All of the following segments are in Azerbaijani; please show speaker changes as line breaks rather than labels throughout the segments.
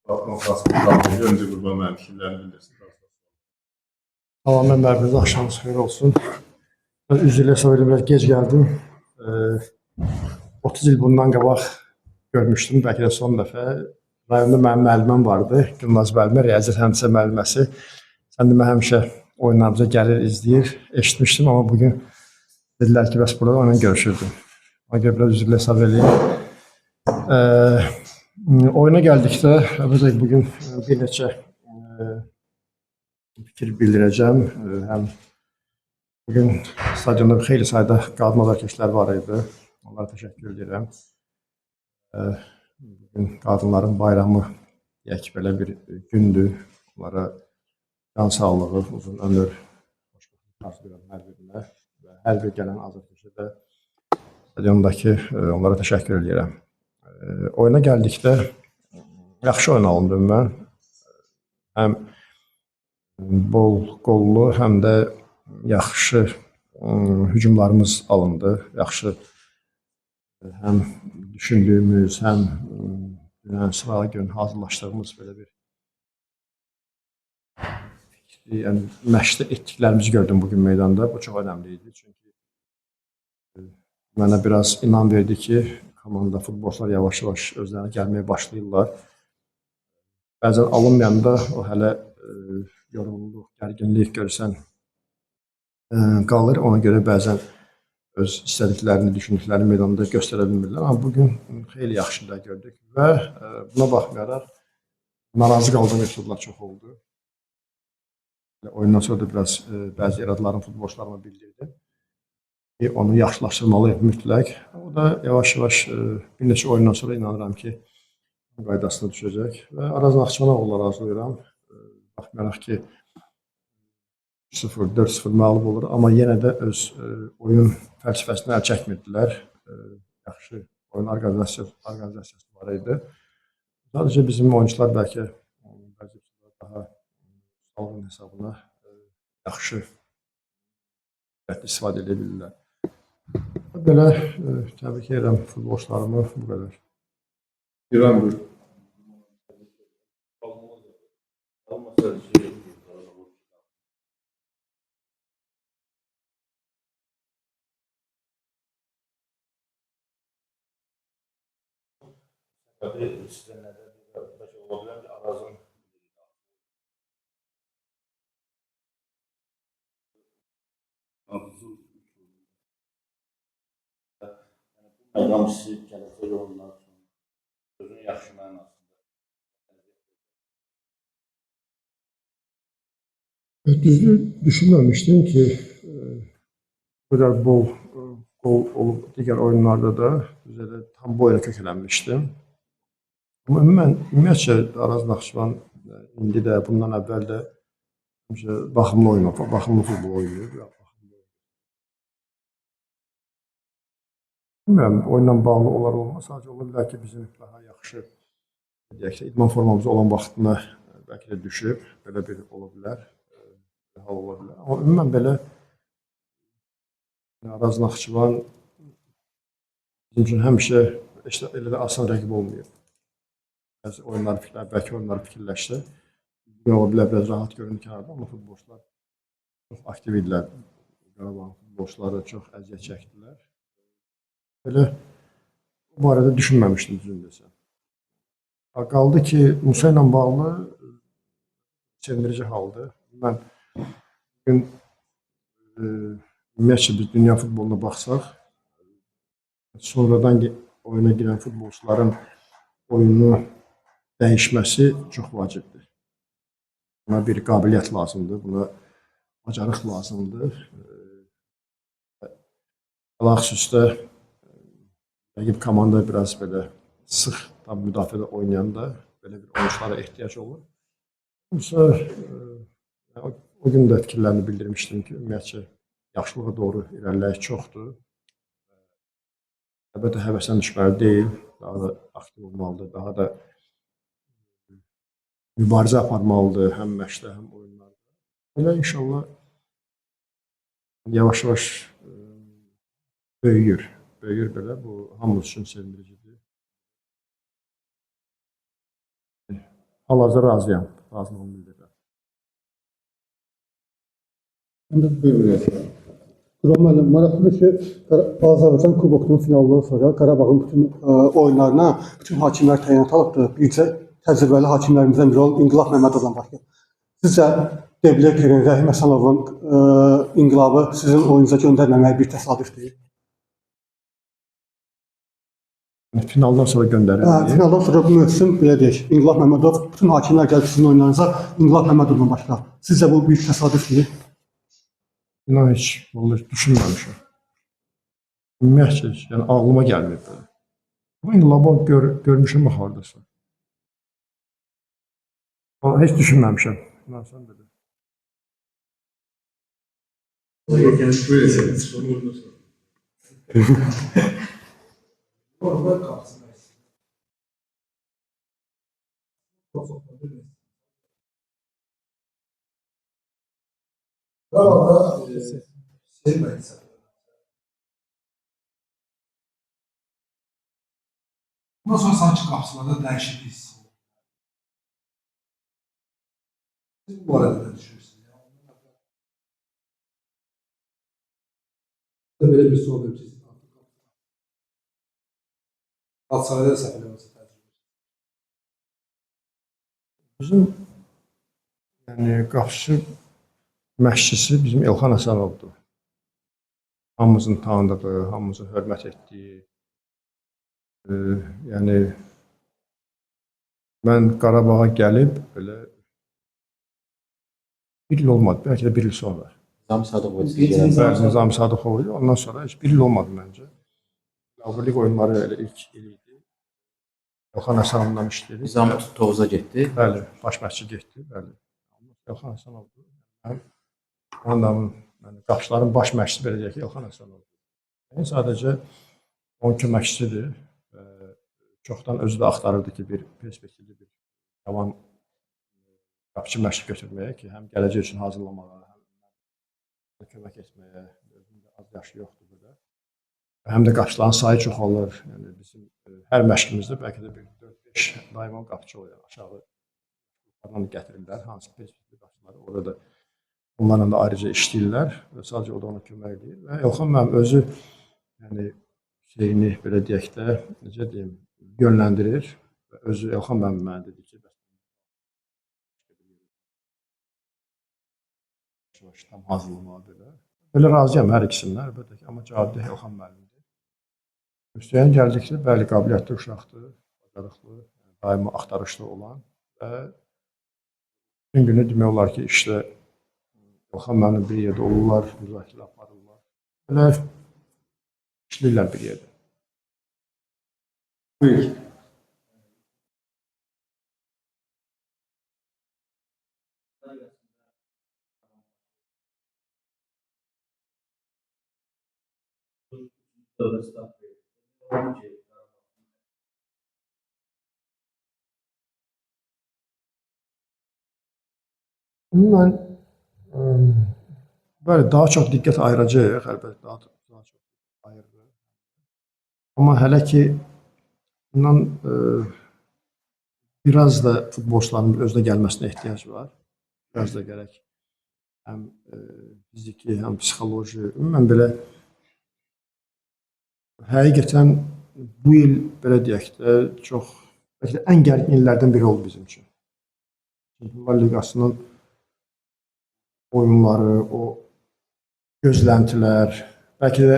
Konfrans qurbanı. Öncə Qurban müəllim fikirlərini bildirsin.
Salam, mən müəlliminiz, axşamınız xeyir olsun. Mən üzr ilə hesab edirəm, biraz gec gəldim. 30 il bundan qabaq görmüşdüm, bəlkə də son dəfə. Rayonda mənim müəlliməm vardı, Gülnaz müəllimə, riyaziyyat həndəsə müəlliməsi. Sən də mən həmişə oyunlarımıza gəlir, izləyir, eşitmişdim, amma bugün dedilər ki, bəs burada onunla görüşürdüm. Ona görə biraz üzrlə hesab eləyim. Oyuna gəldikdə, əvvəlcə bugün bir neçə fikir bildirəcəm. Həm bugün stadionda bir xeyli sayda qadın azarkeşlər var idi. Onlara təşəkkür edirəm. Bugün qadınların bayramı deyək ki, belə bir gündür. Onlara can sağlığı, uzun ömür, xoşbəxtlik arzulayıram hər birinə və hər bir gələn azarkeşə də stadiondakı onlara təşəkkür edirəm. Oyuna gəldikdə yaxşı oyun alındı mən. Həm bol qollu, həm də yaxşı hücumlarımız alındı. Yaxşı həm düşündüyümüz, həm dünən sıralı gün hazırlaşdığımız belə bir fikri, yəni məşqdə etdiklərimizi gördüm bugün meydanda. Bu çox önəmli idi. Çünki mənə biraz inam verdi ki, komanda, futbolçular yavaş-yavaş özlərinə gəlməyə başlayırlar. Bəzən alınmayanda o hələ yorğunluq, gərginlik görürsən qalır. Ona görə bəzən öz istədiklərini, düşündüklərini meydanda göstərə bilmirlər. Amma bugün xeyli yaxşı da gördük və buna baxmayaraq narazı qaldığım epizodlar çox oldu. Oyundan sonra da biraz bəzi iradlarımı futbolçularıma bildirdim ki, onu yaxşılaşdırmalıyıq mütləq. O da yavaş-yavaş bir neçə oyundan sonra inanıram ki, qaydasına düşəcək və Araz Naxçıvana uğurlar arzulayıram. Baxmayaraq ki, 3-0, 4-0 məğlub olur, amma yenə də öz oyun fəlsəfəsindən əl çəkmirdilər. Yaxşı oyun orqanizasiyası var idi. Sadəcə bizim oyunçular bəlkə bəzi daha sağlığın hesabına yaxşı istifadə edə bilirlər. Belə təbrik edirəm futbolçularımı, bu qədər.
İran buyur.
Tabii sizə nədə bəlkə ola bilər ki, Arazın yəni bu məqam sizi gələcək oyunlar üçün sözün yaxşı mənasında.
Düzdür, düşünməmişdim ki, bu qədər bol qol olub digər oyunlarda da, düz elə tam bu oyuna köklənmişdim. Amma ümumiyyətcə Araz Naxçıvan indi də, bundan əvvəl də həmişə baxımlı oyun, baxımlı futbol oynayır. Bilmirəm, oyunla bağlı olar olmaz. Sadəcə ola bilər ki, bizim daha yaxşı, deyək ki, idman formamız olan vaxtına bəlkə də düşüb, belə bir ola bilər, hal ola bilər. Amma ümumən belə Araz Naxçıvan bizim üçün həmişə heç də elə də asan rəqib olmayıb. Bəzi oyunlar, əvvəlki oyunları fikirləşdi. Bugün ola bilər biraz rahat göründü kənarda, amma futbolçular çox aktiv idilər. Qarabağın futbolçuları çox əziyyət çəkdilər. Belə bu barədə düşünməmişdim düzünü desəm. Qaldı ki, Musa ilə bağlı sevindirici haldır. Mən bugün ümumiyyətcə biz dünya futboluna baxsaq, sonradan oyuna girən futbolçuların oyunu dəyişməsi çox vacibdir. Buna bir qabiliyyət lazımdır, buna bacarıq lazımdır. Əlaqüsdə rəqib komanda biraz belə sıx tam müdafiədə oynayanda belə bir oyunçulara ehtiyac olur. Musa o gün də fikirlərini bildirmişdim ki, ümumiyyətcə yaxşılığa doğru irəliləyiş çoxdur. Əlbəttə həvəsdən düşməli deyil, daha da aktiv olmalıdır, daha da mübarizə aparmalıdır həm məşqdə, həm oyunlarda. Belə inşallah yavaş-yavaş böyüyür. Böyüyür belə. Bu hamımız üçün sevindiricidir. Hal-hazırda razıyam. Razılığımı bildirirəm.
Mən də buyurun. Qurban müəllim, maraqlıdır ki, Azərbaycan Kubokunun finalından sonra Qarabağın bütün oyunlarına bütün hakimlər təyinat alıbdır. Bircə təcrübəli hakimlərimizdən biri olan İnqilab Məmmədovdan başqa. Sizcə Deblekerin, Rəhim Həsənovun İnqilabı sizin oyunuza göndərməməyi bir təsadüf deyil?
Finaldan sonra göndərildi.
Hə, finaldan sonra bu mövsüm belə deyək, İnqilab Məmmədov, bütün hakimlər gəlib sizin oyunlarınıza İnqilab Məmmədovdan başqa. Sizcə bu bir təsadüf deyil?
İnan heç vallahi düşünməmişəm. Ümumiyyətcə heç, yəni ağlıma gəlmir belə. Amma İnqilabı görmüşəm axı hardasa. Amma heç düşünməmişəm. İnan sən belə.
Buyurun.
Orada qalsın. Qarabağda sevməyəcək. Bundan sonra sanki qapıçılarda dəyişiklik hiss olunur. Siz bu barədə nə düşünürsünüz? Yəni, belə bir sual vermişsiniz. Qalatasarayda da səhv eləməsə təcrübə.
Bizim yəni qapıçı məşqçisi bizim Elxan Həsənovdur. Hamımızın tanıdığı, hamımızın hörmət etdiyi. Yəni mən Qarabağa gəlib belə bir il olmadı, bəlkə də bir il sonra.
Nizami Sadıqov
Bəli, Nizami Sadıqov idi. Ondan sonra heç bir il olmadı məncə. Avropa oyunları elə ilk il idi. Elxan Həsənovla işləyirik.
Nizami Tovuza getdi.
Bəli, baş məşqçi getdi, bəli. Elxan Həsənovdur. Mənim komandamın, yəni qapıçıların baş məşqçisi belə deyək ki, Elxan Həsənovdur. Yəni sadəcə onun köməkçisidir. Və çoxdan özü də axtarırdı ki, bir perspektivli bir cavan qapıçı məşqçi götürməyə ki, həm gələcək üçün hazırlamağa, həm kömək etməyə, özünün də az yaşı yoxdur burada. Həm də qapıçıların sayı çoxalır. Yəni bizim hər məşqimizdə bəlkə də bir 4-5 daima qapıçı olur. Yəni aşağı qruplardan gətirirlər, hansı perspektivli qapıçıları orada da onlarla da ayrıca işləyirlər və sadəcə o da ona kömək eləyir. Və Elxan müəllim özü yəni şeyini belə deyək də, necə deyim, yönləndirir və özü Elxan müəllim mənə dedi ki, bəs yavaş tam hazırlamağa belə. Belə razıyam hər ikisindən əlbəttə ki, amma cavabdeh Elxan müəllimdir. Hüseyn gəldikdə bəli qabiliyyətli uşaqdır, bacarıqlı, daima axtarışlı olan və bütün günü demək olar ki, işdə Elxan müəllim bir yerdə olurlar, müzakirə aparırlar. Belə işləyirlər bir yerdə.
Buyur.
Ümumən, bəli, daha çox diqqət ayıracağıq, əlbəttə, daha çox ayırırıq. Amma hələ ki, bundan biraz da futbolçuların özünə gəlməsinə ehtiyac var. Biraz da gərək həm fiziki, həm psixoloji, ümumən belə həqiqətən bu il, belə deyək də, çox, bəlkə də ən gərgin illərdən biri oldu bizim üçün. Çempionlar Liqasının oyunları, o gözləntilər, bəlkə də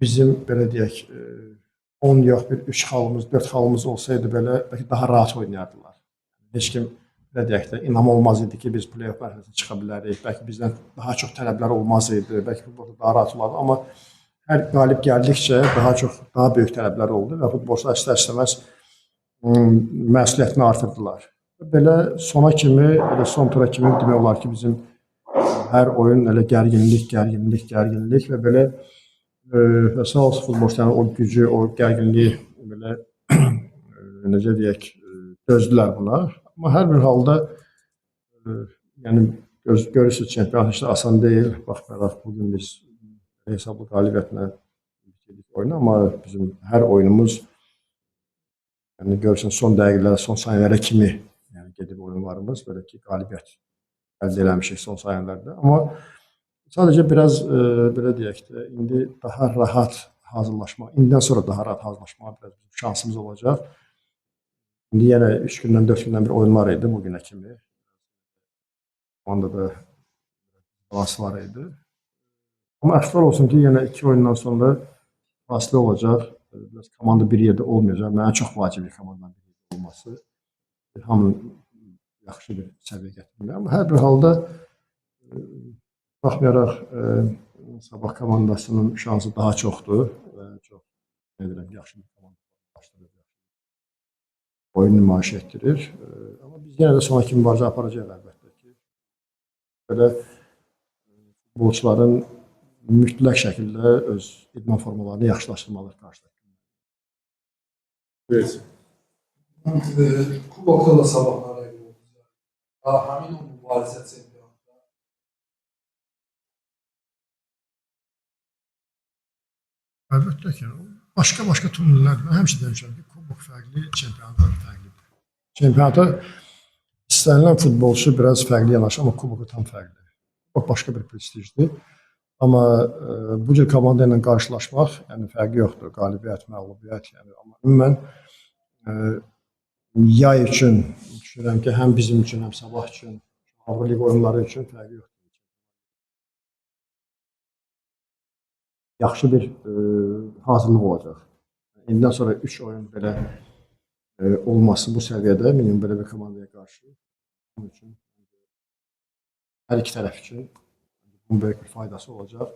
bizim, belə deyək, 10 yox, bir 3 xalımız, 4 xalımız olsaydı belə, bəlkə daha rahat oynayardılar. Heç kim, belə deyək də, inam olmaz idi ki, biz play-off mərhələsinə çıxa bilərik, bəlkə bizdən daha çox tələblər olmaz idi, bəlkə futbolda daha rahat olardı, amma hər qalib gəldikcə daha çox, daha böyük tələblər oldu və futbolçular istər-istəməz məsuliyyətini artırdılar. Belə sona kimi, elə son tura kimi demək olar ki, bizim hər oyun elə gərginlik, gərginlik, gərginlik və belə və sağ olsun futbolçuların o gücü, o gərginliyi belə necə deyək, dözdülər buna. Amma hər bir halda yəni görürsünüz, çempionat heç də asan deyil. Baxmayaraq bugün biz hesablı qalibiyyətlə bitirdik oyunu, amma bizim hər oyunumuz yəni görürsən son dəqiqələrə, son saniyələrə kimi yəni oyunlarımız, belə ki, qalibiyyət əldə eləmişik son sayələrdə. Amma sadəcə biraz belə deyək də, indi daha rahat hazırlaşmaq, indidən sonra daha rahat hazırlaşmağa biraz şansımız olacaq. İndi yenə 3 gündən, 4 gündən bir oyunlar idi bu günə kimi. Komandada balans var idi. Amma əfsuslar olsun ki, yenə 2 oyundan sonra fasilə olacaq. Biraz komanda bir yerdə olmayacaq. Mənə çox vacibdir komandanın bir yerdə olması. Hamının yaxşı bir səviyyə gətirmək. Amma hər bir halda baxmayaraq Sabah komandasının şansı daha çoxdur və çox nə deyirəm, yaxşı bir komanda başlayır. Oyun nümayiş etdirir. Amma biz yenə də sona kimi mübarizə aparacağıq əlbəttə ki. Belə futbolçuların mütləq şəkildə öz idman formalarını yaxşılaşdırmalıdır qarşıdakı.
Buyurun.
Kubokda da Sabahla rəqib oldu. Həmin o mübarizə çempionatında.
Əlbəttə ki, başqa-başqa turnirlər, mən həmişə demişəm ki, kubok fərqli, çempionat fərqlidir. Çempionata istənilən futbolçu biraz fərqli yanaşır, amma kuboku tam fərqlidir. Kubok başqa bir prestijdir. Amma bu cür komanda ilə qarşılaşmaq, yəni fərqi yoxdur. Qalibiyyət, məğlubiyyət, yəni amma ümumən yay üçün düşünürəm ki, həm bizim üçün, həm Sabah üçün, Avroliqa oyunları üçün fərqi yoxdur. Yaxşı bir hazırlıq olacaq. İndən sonra 3 oyun belə olması bu səviyyədə minimum belə bir komandaya qarşı onun üçün hər iki tərəf üçün bunun böyük bir faydası olacaq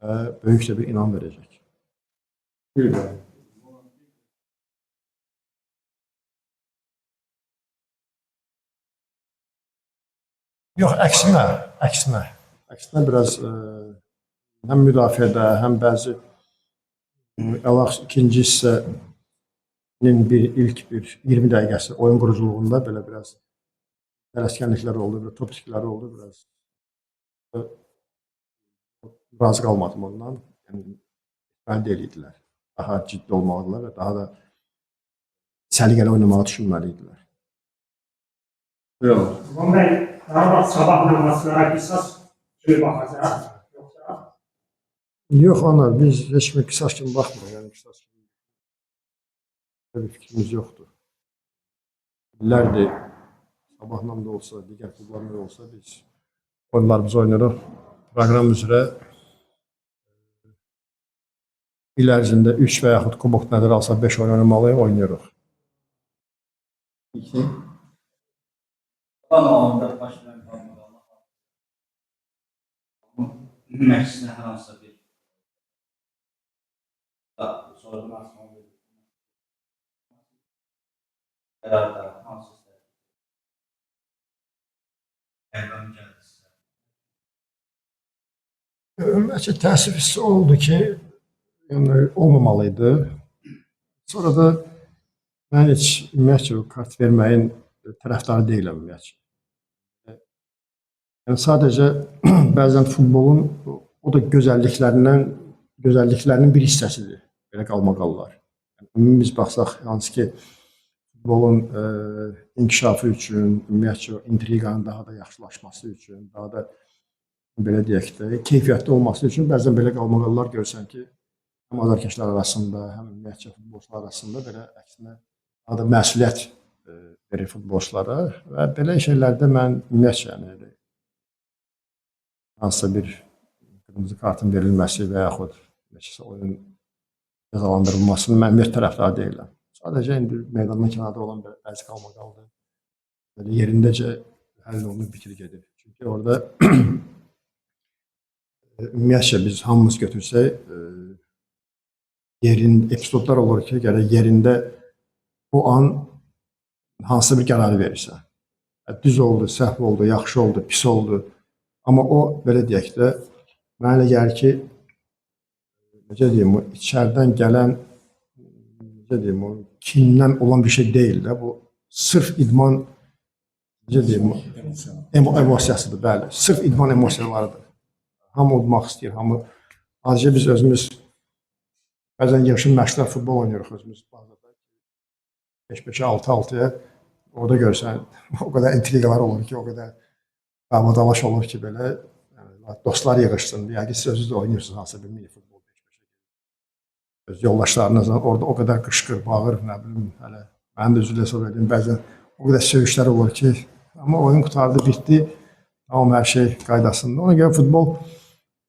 və böyük də bir inam verəcək.
Buyurun.
Yox, əksinə, əksinə. Əksinə biraz həm müdafiədə, həm bəzi əlaq ikinci hissənin bir ilk bir 20 dəqiqəsi oyun quruculuğunda belə biraz tələskənliklər oldu, bir top tikləri oldu biraz. Razı qalmadım ondan. Yəni əldə edirdilər. Daha ciddi olmalıdırlar və daha da səliqəli oynamağı düşünməli idilər.
Buyurun.
Qurban bəy, Qarabağ Sabahla maçlara qisas kimi baxacaq, yoxsa?
Yox, ana, biz heç bir qisas kimi baxmırıq. Yəni qisas kimi belə bir fikrimiz yoxdur. İllərdir Sabahla da olsa, digər klublarla da olsa biz oyunlarımızı oynayırıq. Proqram üzrə il ərzində 3 və yaxud kubok nəzərə alsa 5 oyun oynamalıyıq, oynayırıq.
2. Onda baş verən qalmaqalına məşqçisinə hər hansısa bir sorğunu açmalı qərarda hansısa məqam gəldi sizə.
Ümumiyyətcə təəssüf hissi oldu ki, yəni olmamalı idi. Sonra da mən heç ümumiyyətcə kart verməyin tərəfdarı deyiləm ümumiyyətcə. Yəni sadəcə bəzən futbolun o da gözəlliklərinin bir hissəsidir. Belə qalmaqallar. Yəni, ümumi biz baxsaq, hansı ki futbolun inkişafı üçün, ümumiyyətcə intriqanın daha da yaxşılaşması üçün, daha da belə deyək də, keyfiyyətli olması üçün bəzən belə qalmaqallar görsən ki, həm azarkeşlər arasında, həm ümumiyyətcə futbolçular arasında belə əksinə daha da məsuliyyət verir futbolçulara və belə şeylərdə mən ümumiyyətcə yəni elə hansısa bir qırmızı kartın verilməsi və yaxud nəsə oyun cəzalandırılmasının mən ümumiyyətlə tərəfdarı deyiləm. Sadəcə indi meydandan kənarda olan bəzi qalmaqaldır. Belə yerindəcə həll olunub bitir gedir. Çünki orada ümumiyyətcə biz hamımız götürsək, yerin epizodlar olur ki, gərək yerində o an hansısa bir qərarı verirsən. Düz oldu, səhv oldu, yaxşı oldu, pis oldu. Amma o, belə deyək də, mənə elə gəlir ki, necə deyim, o içəridən gələn, necə deyim, o kindən olan bir şey deyil də, bu sırf idman, necə deyim, emosiyasıdır, bəli. Sırf idman emosiyalarıdır. Hamı udmaq istəyir, hamı. Azca biz özümüz bəzən yığışıb məşqlər futbol oynayırıq özümüz. 5-5-ə, 6-6-ya. Orada görsən o qədər intriqalar olur ki, o qədər dava-dalaş olur ki, belə yəni, dostlar yığışsın. Yəqin siz özünüz də oynayırsınız hansısa bir mini futbol 5-5-ə. Öz yoldaşlarınızla orada o qədər qışqır, bağır, nə bilim, hələ mənim də üzrlə hesab edeyim, bəzən o qədər söyüşlər olur ki, amma oyun qurtardı, bitdi. Tamam, hər şey qaydasında. Ona görə futbol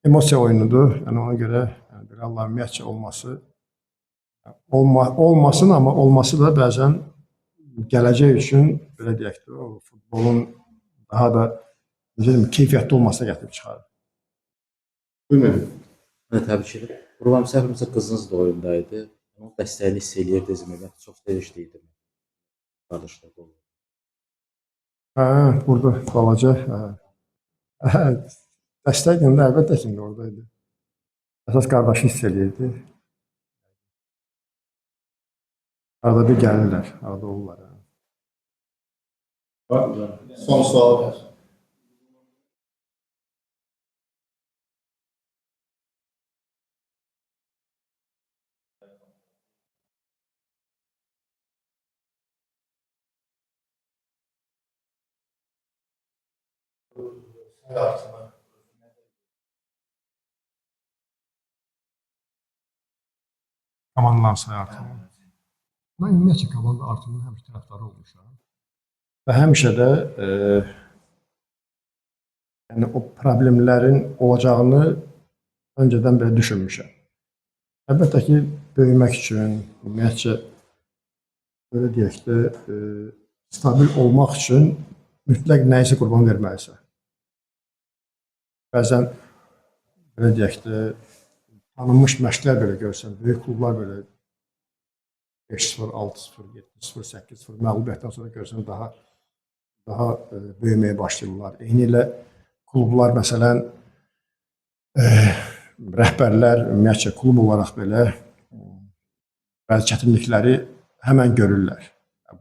emosiya oyunudur. Yəni ona görə yəni, belə Allah ümumiyyətcə olması olmasın, amma olması da bəzən gələcək üçün belə deyək də, o futbolun daha da necə deyim, keyfiyyətli olmasına gətirib çıxarır.
Buyurun.
Mən təbrik edirəm. Qurban, səhv etmirəmsə qızınız da oyundaydı. Onun dəstəyini hiss eləyirdiniz mi? Çox sevincli idi. Qardaşlar da oldu.
Hə, burada balaca. Hə. Dəstək indi əlbəttə ki, indi oradaydı. Əsas qardaşı hiss eləyirdi. Arada bir gəlirlər, arada olurlar. Hə.
Son sual.
Komandaların sayı artımı. Mən ümumiyyətcə komanda artımının həmişə tərəfdarı olmuşam. Və həmişə də yəni o problemlərin olacağını öncədən belə düşünmüşəm. Əlbəttə ki, böyümək üçün, ümumiyyətcə belə deyək də, stabil olmaq üçün mütləq nəyisə qurban verməlisən. Bəzən belə deyək də, tanınmış məşqlər belə görsən, böyük klublar belə 5-0, 6-0, 7-0, 8-0 məğlubiyyətdən sonra görsən daha böyüməyə başlayırlar. Eyni ilə klublar məsələn rəhbərlər ümumiyyətcə klub olaraq belə bəzi çətinlikləri həmən görürlər.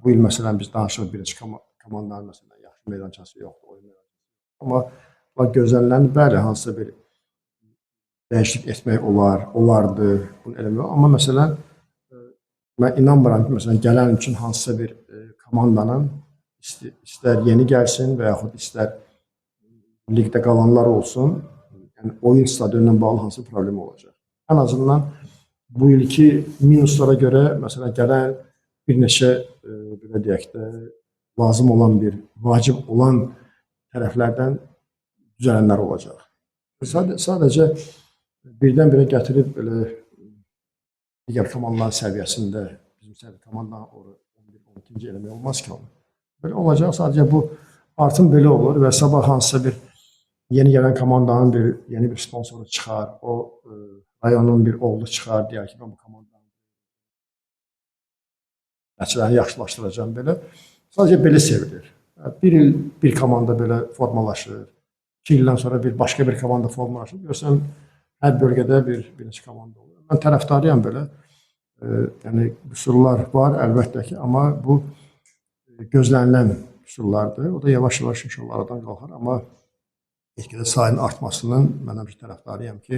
Bu il məsələn biz danışırıq bir neçə komandanın məsələn yaxşı meydançası yoxdur, oyun meydançası. Amma bunlar gözlənilən bəli hansısa bir dəyişiklik etmək olar, olardı, bunu eləmək. Amma məsələn mən inanmıram ki, məsələn gələn üçün hansısa bir komandanın istər yeni gəlsin və yaxud istər liqdə qalanlar olsun, yəni oyun stadionuna bağlı hansı problem olacaq. Ən azından bu ilki minuslara görə məsələn gələn bir neçə belə deyək də lazım olan bir vacib olan tərəflərdən düzələnlər olacaq. Sadəcə birdən-birə gətirib belə digər komandaların səviyyəsində bizim səviyyə komandanın 11-12-ci eləmək olmaz ki onu. Belə olacaq, sadəcə bu artım belə olur və sabah hansısa bir yeni gələn komandanın bir yeni bir sponsoru çıxar, o rayonun bir oğlu çıxar, deyər ki, mən bu komandanın nəticələrini yaxşılaşdıracağam belə. Sadəcə belə sevilir. Bir il bir komanda belə formalaşır, 2 ildən sonra bir başqa bir komanda formalaşır. Görsən hər bölgədə bir neçə komanda olur. Mən tərəfdarıyam belə. Yəni qüsurlar var əlbəttə ki, amma bu gözlənilən qüsurlardır. O da yavaş-yavaş inşallah aradan qalxar, amma get-gedə sayının artmasının mən həmişə tərəfdarıyam ki,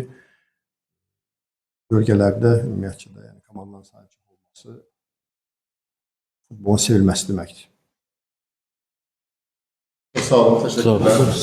bölgələrdə ümumiyyətcə də, yəni komandanın sayı çox olması futbolun sevilməsi deməkdir.
Sağ olun, təşəkkürlər.
Sağ olun.